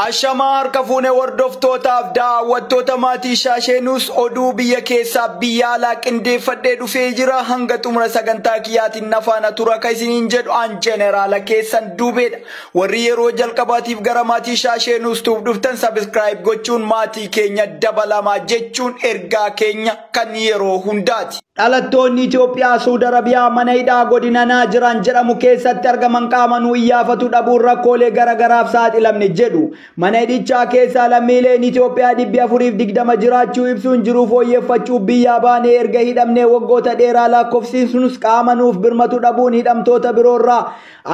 Ashamaa harka fuune hordoftootaaf daawwattoota maatii Shaasheenus oduu biyya keessaa biyya alaa qindeeffadhee dhufee jira. Hanga xumura sagantaa kiyyaatiin nafaana tura ka isiniin jedhu an jeneraala keessan duubeedha. Warri yeroo jalqabaatiif gara maatii Shaasheenus tuuf dhuftan sabiskiraayib gochuun maatii keenya dabalamaa jechuun ergaa keenya kan yeroo hundaati. Dhalattoonni Itoophiyaa Suudi Arabiyaa mana hidhaa godina Naajiraan jedhamu keessatti argaman qaama nu iyyaafatu dhabuun rakkoolee garaagaraaf saaxilamne jedhu. Mana hidhichaa keessaa lammiileen Itoophiyaa 420 jiraachuu ibsuun jiruu fooyyeffachuu biyyaa baanee erga hidhamnee waggoota dheeraa lakkoofsisuus qaama nuuf birmatu dhabuun hidhamtoota biroorraa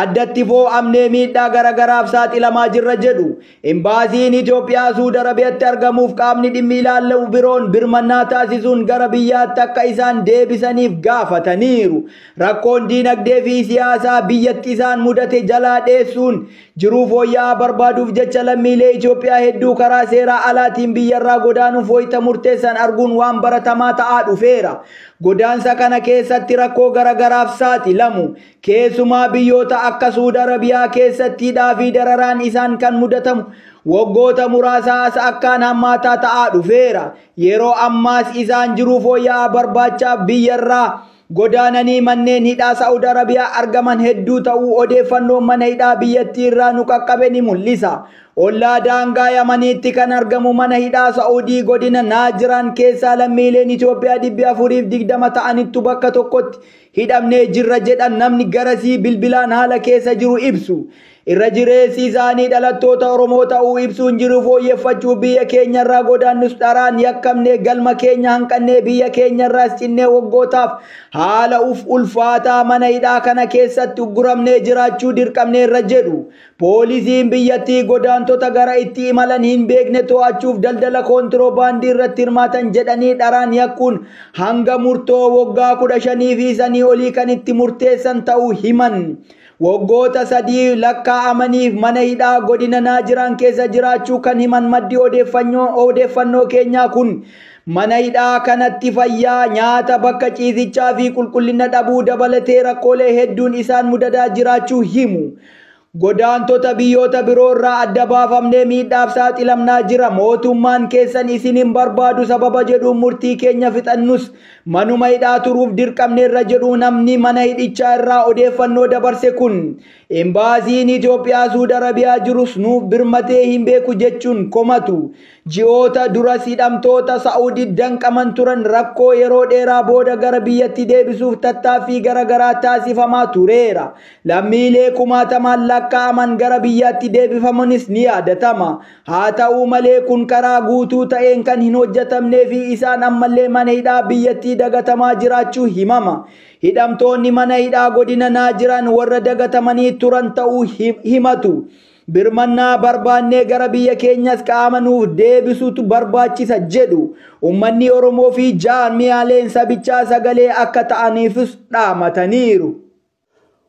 addatti foo'amnee miidhaa garaagaraaf saaxilamaa jirra jedhu. Imbaasiin Itoophiyaa Suudi Arabiyaatti argamuuf qaamni dhimmi ilaallamu biroon birmannaa taasisuun gara biyyaatti akka isaan deebisaniif gaafataniiru. Rakkoon diinagdee fi siyaasaa biyyatti isaan mudate jalaa dheessuun jiruu fooyya'aa barbaaduuf jecha lammiilee Itoophiyaa hedduu karaa seeraa alaatiin biyyarraa godaanuuf wayita murteessan arguun waan baratamaa ta'aa dhufeera. Godaansa kana keessatti rakkoo garaagaraaf saaxilamu. Keessumaa biyyoota akka Suudi Arabiyaa keessatti hidhaa fi dararaan isaan kan mudatamu waggoota muraasaa as akkaan hammaataa ta'aa dhufeera. Yeroo ammaas isaan jiruu fooyya'aa barbaacha biyyarraa godaananii manneen hidhaa Saa'ud Arabiyaa argaman hedduu ta'uu odeeffannoon mana hidhaa biyyattii irraa nu qaqqabe ni mul'isa. Ollaa daangaa Yamaniitti kan argamu mana hidhaa Saa'udii godina Naajiraan keessaa lammiileen Itoophiyaa 420 ta'anittu bakka tokkotti hidhamnee jirra jedhan namni garasii bilbilaan haala keessa jiru ibsu. Irra jireessi isaanii dhalattoota Oromoo ta'uu ibsuun jiru fooyyeffachuu biyya keenyarraa godaannus dharaan yakkamnee galma keenya hanqannee biyya keenyarraas cinnee waggootaaf haala uf ulfaataa mana hidhaa kana keessatti ugguramnee jiraachuu dirqamneerra jedhu. Poolisiin biyyattii godaantota gara itti imalan hin beekne to'achuuf daldala koontiroobaandii irratti hirmaatan jedhanii dharaan yakkuun hanga murtoo waggaa 15 fi sanii olii kan itti murteessan ta'uu himan. Waggoota 3 lakkaa'amaniif mana hidhaa godina Naajiraan keessa jiraachuu kan himan maddi odeeffannoo keenyaa kun mana hidhaa kanatti fayyaa nyaata bakka ciisichaa fi qulqullina dhabuu dabalatee rakkoolee hedduun isaan mudataa jiraachuu himu. Godaantota biyyoota biroorraa adda baafamnee miidhaaf saaxilamnaa jira. Mootummaan keessan isin hin barbaadu sababa jedhuun murtii keenya fixannus manuma hidhaa turuuf dirqamneerra jedhu namni mana hidhichaa irraa odeeffannoo dabarse kun. Imbaasiin Itoophiyaa Suudi Arabiyaa jirus nuuf birmatee hin beeku jechuun komatu. Ji'oota duras hidhamtoota Saa'udii danqaman turan rakkoo yeroo dheeraa booda gara biyyatti deebisuuf tattaaffii garaagaraa taasifamaa tureera. Lammiilee kumaatamaan lakkaa'aman gara biyyaatti deebifamanis ni yaadatama. Haa ta'u malee kun karaa guutuu ta'een kan hin hojjetamnee fi isaan ammallee mana hidhaa biyyattii dagatamaa jiraachuu himama. Hidhamtoonni mana hidhaa godina Naajiraan warra dagatamanii turan ta'uu himatu. Birmannaa barbaannee gara biyya keenyas qaama nuuf deebisuutu barbaachisa jedhu. Uummanni Oromoo fi jaarmiyaaleen sabichaa sagalee akka ta'aniifis dhaamataniiru.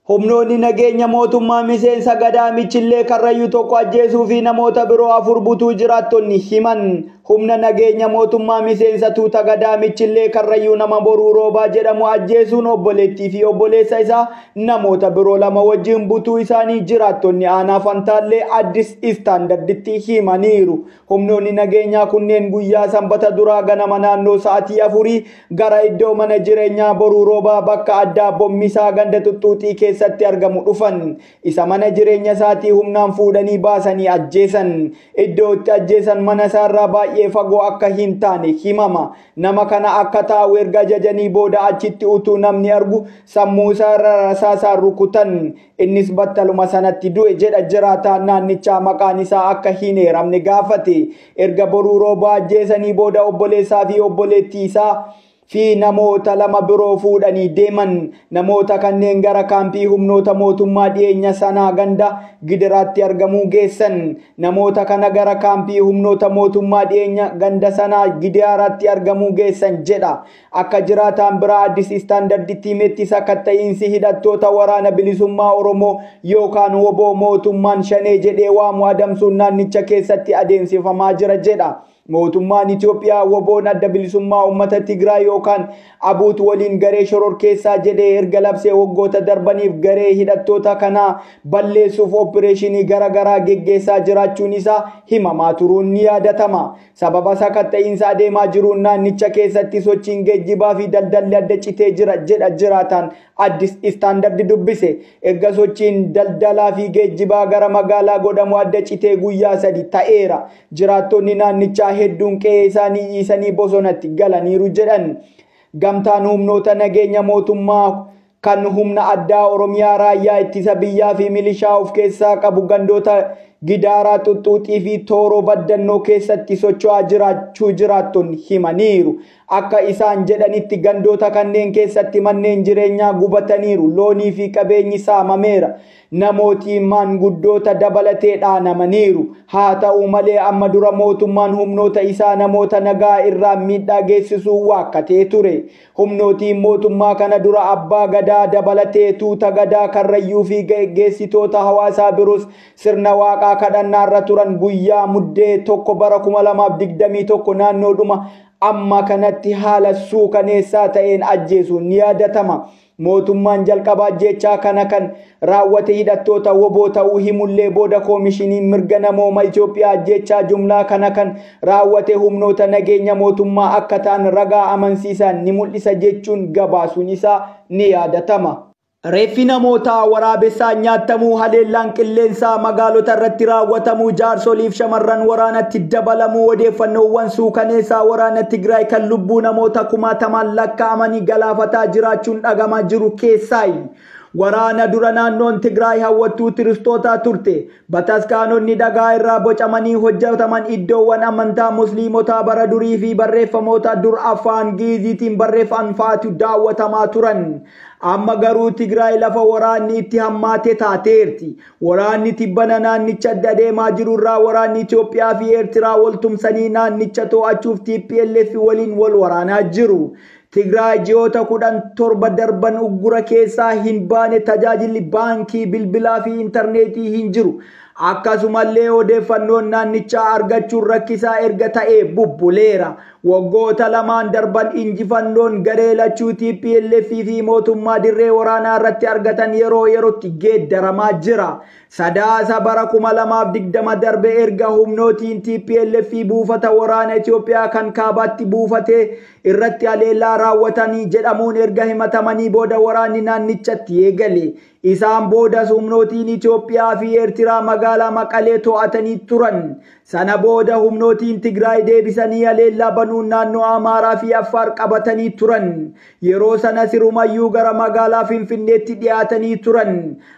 Humnoonni nageenya mootummaa miseensa gadaa Michillee Karrayyuu tokko ajjeesuu fi namoota biroo 4 butuu jiraattonni himan. Humna nageenya mootummaa miseensa tuuta gadaa Michillee Karrayyuu nama Boruu Roobaa jedhamu ajjeesuun obboleettii fi obboleessa isaa namoota biroo 2 wajjin butuu isaanii jiraattonni aanaa Fantaallee Addis Istaandarditti himaniiru. Humnoonni nageenyaa kunneen guyyaa sanbata duraa ganama naannoo sa'aatii 4 gara iddoo mana jireenyaa Boruu Roobaa bakka addaa Bommisaa ganda Xuxxuuxii keessatti argamu dhufan. Isa mana jireenya isaatii humnaan fuudhanii baasanii ajjeesan. Iddoo itti ajjeesan mana isaarraa baay'ee fagoo akka hin taane himama. Nama kana akka taa'u erga ajajanii booda achitti utuu namni argu sammuu isaarra rasaasaan rukutan. Innis battaluma sanatti du'e jedha jiraataan naannichaa maqaan isaa akka hin eeramne gaafate. Erga Boruu Roobaa ajjeesanii booda obboleessaa fi obboleettii isaa fi namoota 2 biroo fuudhanii deeman. Namoota kanneen gara kaampii humnoota mootummaa dhiyeenya sanaa ganda Gidiraatti argamuu geessan. Namoota kana gara kaampii humnoota mootummaa dhiyeenya ganda sanaa Gidiraatti argamuu geessan jedha. Akka jiraataan biraa Addis Istaandarditti himetti sakatta'iinsi hidhattoota waraana bilisummaa Oromoo yookaan woboo mootummaan shanee jedhee waamu adamsuun naannicha keessatti adeemsifamaa jira jedha. Mootummaan Itoophiyaa WBOn adda bilisummaa uummata Tigraay yookaan ABUT waliin garee shororkeessaa jedhee erga labsee waggoota darbaniif garee hidhattoota kanaa balleessuuf opereeshinii garaagaraa geggeessaa jiraachuun isaa himamaa turuun ni yaadatama. Sababa sakatta'iinsa adeemaa jiruun naannicha keessatti sochiin geejjibaa fi daldalli adda citee jira jedha jiraataan Addis Standard dubbise. Erga sochiin daldalaa fi geejjibaa gara magaalaa godhamu adda citee guyyaa 3 ta'eera. Jiraattonni naannichaa hedduun qe'ee isaanii dhiisanii bosonatti galaniiru jedhan. Gamtaan humnoota nageenya mootummaa kan humna addaa Oromiyaa raayyaa ittisa biyyaa fi milishaa of keessaa qabu gandoota Gidaaraa, Xuxxuuxii fi Tooroo Baddannoo keessatti socho'aa jiraachuu jiraattonni himaniiru. Akka isaan jedhanitti gandoota kanneen keessatti manneen jireenyaa gubataniiru, loonii fi qabeenyi saamameera, namooti maanguddoota dabalatee dhaanamaniiru. Haa ta'u malee amma dura mootummaan humnoota isaa namoota nagaa irraa miidhaa geessisuu waakkatee ture. Humnootiin mootummaa kana dura abbaa gadaa dabalatee tuuta gadaa karrayyuu fi geggeessitoota hawaasaa biroos sirna waaqaa kadhannaarra turan guyyaa muddee 1 bara 2021 naannoodhuma amma kanatti haala suukaneessaa ta'een ajjeesuun ni yaadatama. Mootummaan jalqaba ajjeechaa kana kan raawwate hidhattoota WBO ta'uu himullee booda koomishiniin mirga namooma Itoophiyaa ajjeechaa jumlaa kana kan raawwate humnoota nageenya mootummaa akka ta'an ragaa amansiisaan ni mul'isa jechuun gabaasuun isaa ni yaadatama. Reeffi namootaa waraabessaan nyaatamuu, haleellaan qilleensaa magaalota irratti raawwatamuu, jaarsoliif shamarran waraanatti dabalamuu, odeeffannoowwan suukaneessaa waraana Tigraay kan lubbuu namoota kumaatamaan lakkaa'amanii galaafataa jiraachuun dhagamaa jiru keessaayi. Waraana dura naannoon Tigraay hawwattuu turistootaa turte. Bataskaanonni dhagaa irraa bocamanii hojjetaman iddoowwan amantaa musliimotaa bara durii fi barreeffamoota dur afaan Giiziitiin barreeffaman fa'aatu daawwatamaa turan. Amma garuu Tigraay lafa waraanni itti hammaate taateerti. Waraanni tibbana naannicha adda adeemaa jiru irraa waraanni Itoophiyaa fi Eertiraa wal tumsanii naannicha to'achuuf TPLF waliin wal waraanaa jiru. Tigraay ji'oota 17 darban uggura keessaa hin baane, tajaajilli baankii, bilbilaa fi intarneetii hin jiru. Akkasumallee odeeffannoon naannichaa argachuun rakkisaa erga ta'ee bubbuleera. Waggoota lamaan darban injifannoon garee lachuu TPLF fi mootummaa dirree waraanaa irratti argatan yeroo yerootti geeddaramaa jira. Sadaasa bara 2020 darbe erga humnootiin TPLF buufata waraana Itoophiyaa kan kaabaatti buufatee irratti haleellaa raawwatanii jedhamuun erga himatamanii booda waraanni naannichatti eegale. Isaan boodas humnootiin Itoophiyaa fi Eertiraa magaalaa Maqalee to'atanii turan. Sana booda humnootiin Tigraay deebisanii haleellaa banuun naannoo Amaaraa fi Affaar qabatanii turan. Yeroo sana sirumayyuu gara magaalaa Finfinneetti dhiyaatanii turan.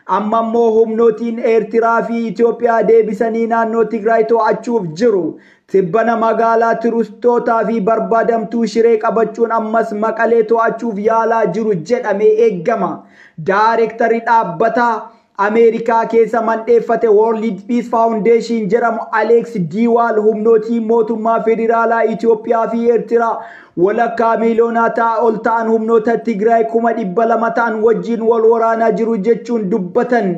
Amma immoo humnootiin Eertiraa fi Itoophiyaa deebisanii naannoo Tigraay to'achuuf jiru. Tibbana magaalaa turistootaa fi barbaadamtuu Shiree qabachuun ammas Maqalee to'achuuf yaalaa jiru jedhamee eeggama. Daarektarri dhaabbataa Ameerikaa keessa mandheeffate World Peace Foundation jedhamu Alex Diwaal humnootii mootummaa federaalaa Itoophiyaa fi Eertiraa walakkaa miiliyoonaa ol ta'an humnoota Tigraay 200,000 ta'an wajjin wal waraanaa jiru jechuun dubbatan.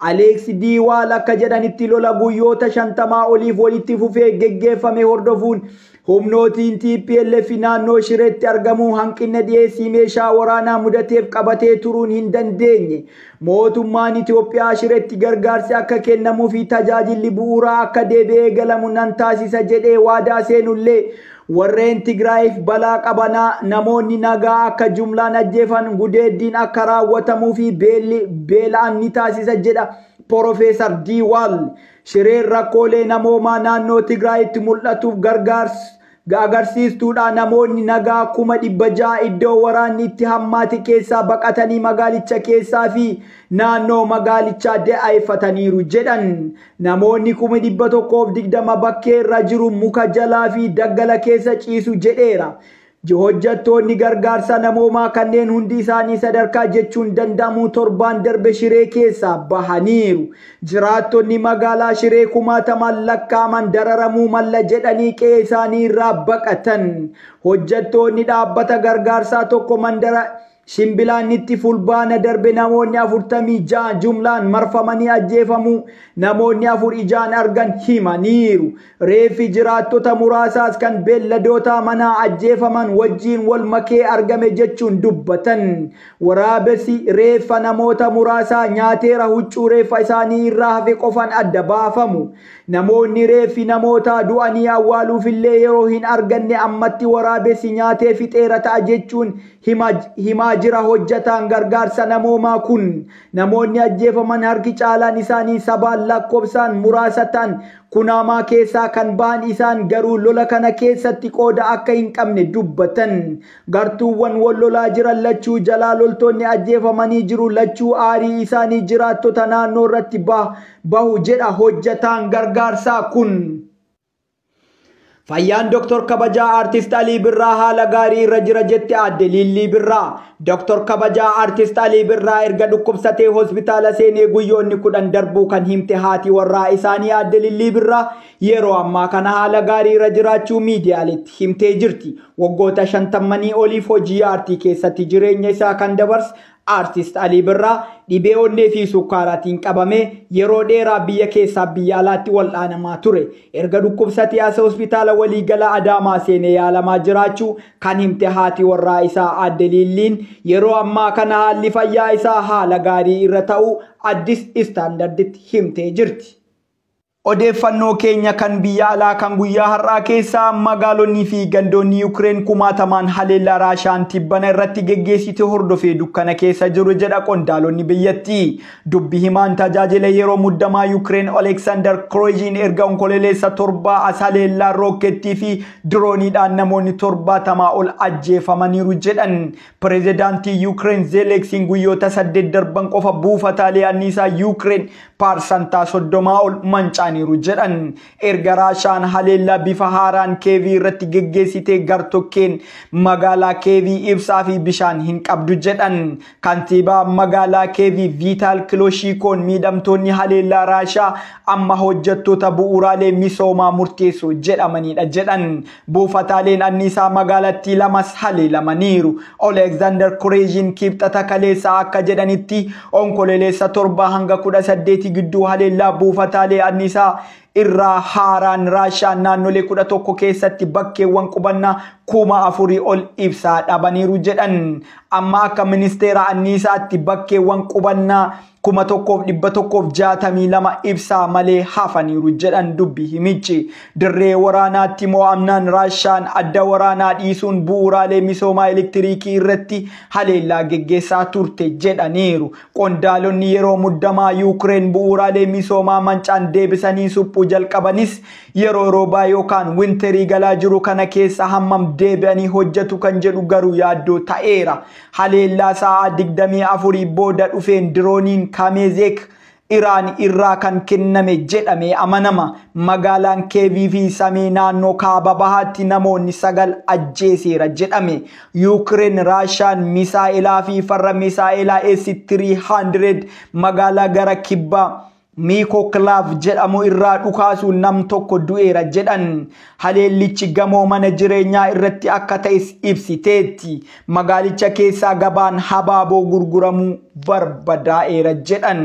Alex Diwaal akka jedhanitti lola guyyoota 50 oliif walitti fufee geggeeffame hordofuun humnootiin TPLF naannoo Shireetti argamu hanqina dhiyeessii meeshaa waraanaa mudateef qabatee turuun hin dandeenye. Mootummaan Itoophiyaa Shireetti gargaarsi akka kennamuu fi tajaajilli bu'uuraa akka deebi'ee galamu nan taasisa jedhee waadaa seenullee warreen Tigraayiif balaa qabanaa namoonni nagaa akka jumlaan ajjeefan gudeeddiin akka raawwatamuu fi beelaan ni taasisa jedha Profeesar Diwaal. Shireen rakkoolee namoomaa naannoo Tigraayitti mul'atuuf gargaarsa agarsiistuudha. Namoonni nagaa 600,000 iddoo waraanni itti hammaate keessaa baqatanii magaalicha keessaa fi naannoo magaalichaa da'eeffataniiru jedhan. Namoonni 120,000 bakkee irra jiru muka jalaa fi daggala keessa ciisu jedheera. Hojjettoonni gargaarsa namoomaa kanneen hundi isaanii sadarkaa jechuun danda'amu torbaan darbe Shiree keessaa bahaniiru. Jiraattonni magaalaa Shiree kumaatamaan lakkaa'aman dararamuu malla jedhanii qe'ee isaanii irraa baqatan. Hojjettoonni dhaabbata gargaarsaa tokko mandara Shimbilaannitti fulbaana darbe namoonni 46 jumlaan marfamanii ajjeefamuu namoonni 4 ijaan argan himaniiru. Reeffi jiraattota muraasaas kan beelladoota manaa ajjeefaman wajjiin wal makee argame jechuun dubbatan. Waraabessi reeffa namoota muraasaa nyaateera, huccuu reeffa isaanii irraa hafe qofan adda baafamu. Namoonni reeffi namoota du'anii awwaaluufillee yeroo hin arganne ammatti waraabessi nyaatee fixeera ta'a jechuun himaa jira hojjataan gargaarsa namoomaa kun. Namoonni ajjeefaman harki caalaan isaanii sabaan lakkoofsaan muraasa ta'an Kunaamaa keessaa kan ba'an isaan garuu lola kana keessatti qooda akka hin qabne dubbatan. Gartuuwwan wal lolaa jiran lachuu jalaa loltoonni ajjeefamanii jiru, lachuu aarii isaanii jiraattota naannoo irratti bahu jedha hojjataan gargaarsaa kun. Fayyaan Dr. Kabajaa Artist Alii Birraa haala gaarii irra jira jette aadde Liillii Birraa. Dr. Kabajaa Artist Alii Birraa erga dhukkubsatee hospitaala seenee guyyoonni 10 darbuu kan himte haati warraa isaanii aadde Liillii Birraa yeroo ammaa kana haala gaarii irra jiraachuu miidiyaaleetti himtee jirti. Waggoota 50 oliif hojii aartii keessatti jireenya isaa kan dabarse Artist Alii Birraa dhibee onnee fi sukkaaraatiin qabamee yeroo dheeraa biyya keessaa biyya alaatti wal'aanamaa ture. Erga dhukkubsatee as hospitaala waliigalaa Adaamaa seenee yaalamaa jiraachuu kan himte haati warraa isaa aadde Liilliin yeroo ammaa kana haalli fayyaa isaa haala gaarii irra ta'uu Addis Istaandarditti himtee jirti. Odeeffannoo keenya kan biyya alaa kan guyyaa har'aa keessaa magaalonni fi gandoonni Yukireen kumaatamaan haleellaa Raashaan tibbana irratti geggeessite hordofee dukkana keessa jiru jedha qondaalonni biyyattii. Dubbi himaan tajaajila yeroo muddamaa Yukireen Oleksandar Krojiin erga Onkololeessa 7 as haleellaa rookkettii fi dirooniidhaan namoonni 70 ol ajjeefamaniiru jedhan. Pireezidaantii Yukireen Zeeleksiin guyyoota 8 darban qofa buufataalee anniisaa Yukireen paarsantaa 30 ol mancaa jedhan. Erga Raashaan haleellaa bifa haaraan Keevii irratti geggeessite gartokkeen magaalaa Keevii ibsaa fi bishaan hin qabdu jedhan. Kantiibaa magaalaa Keevii Viitaal Kiloshiikoon miidhamtoonni haleellaa Raashaa amma hojjettoota bu'uuraalee misoomaa murteessu jedhamanidha jedhan. Buufataaleen anniisaa magaalattii lamas haleelamaniiru. Oleksandar Kureejiin kibxata kaleessaa akka jedhanitti Onkololeessa 7 hanga 18 gidduu haleellaa buufataalee anniisaa irraa haaraan Raashaan naannolee 11 keessatti bakkeewwan qubannaa 4,000 ol ibsaa dhabaniiru jedhan. Amma akka ministeera anniisaatti bakkeewwan qubannaa 1,162 ibsaa malee hafaniiru jedhan dubbi himichi. Dirree waraanaatti mo'amnaan Raashaan adda waraanaa dhiisuun bu'uuraalee misoomaa elektiriikii irratti haleellaa geggeessaa turte jedhaniiru. Qondaalonni yeroo muddamaa Yukireen bu'uuraalee misoomaa mancaan deebisanii suphuu jalqabanis yeroo roobaa yookaan winterii galaa jiru kana keessa hammam deebi'anii hojjetu kan jedhu garuu yaaddoo ta'eera. Haleellaa sa'a 24 booda dhufeen dirooniin Kamezeek Iraan irraa kan kenname jedhamee amanama. Magaalaan Keevii fi samii naannoo kaaba bahaatti namoonni 9 ajjeeseera jedhame. Yukireen Raashaan misaa'elaa fi farra misaa'elaa S-300 magaalaa gara kibbaa Miikoklav jedhamu irraa dhukaasuun nam tokko du'eera jedhan. Haleellichi gamoo mana jireenyaa irratti akka ta'es ibsiteetti. Magaalicha keessaa gabaan habaaboo gurguramuu barbadaa'eera jedhan.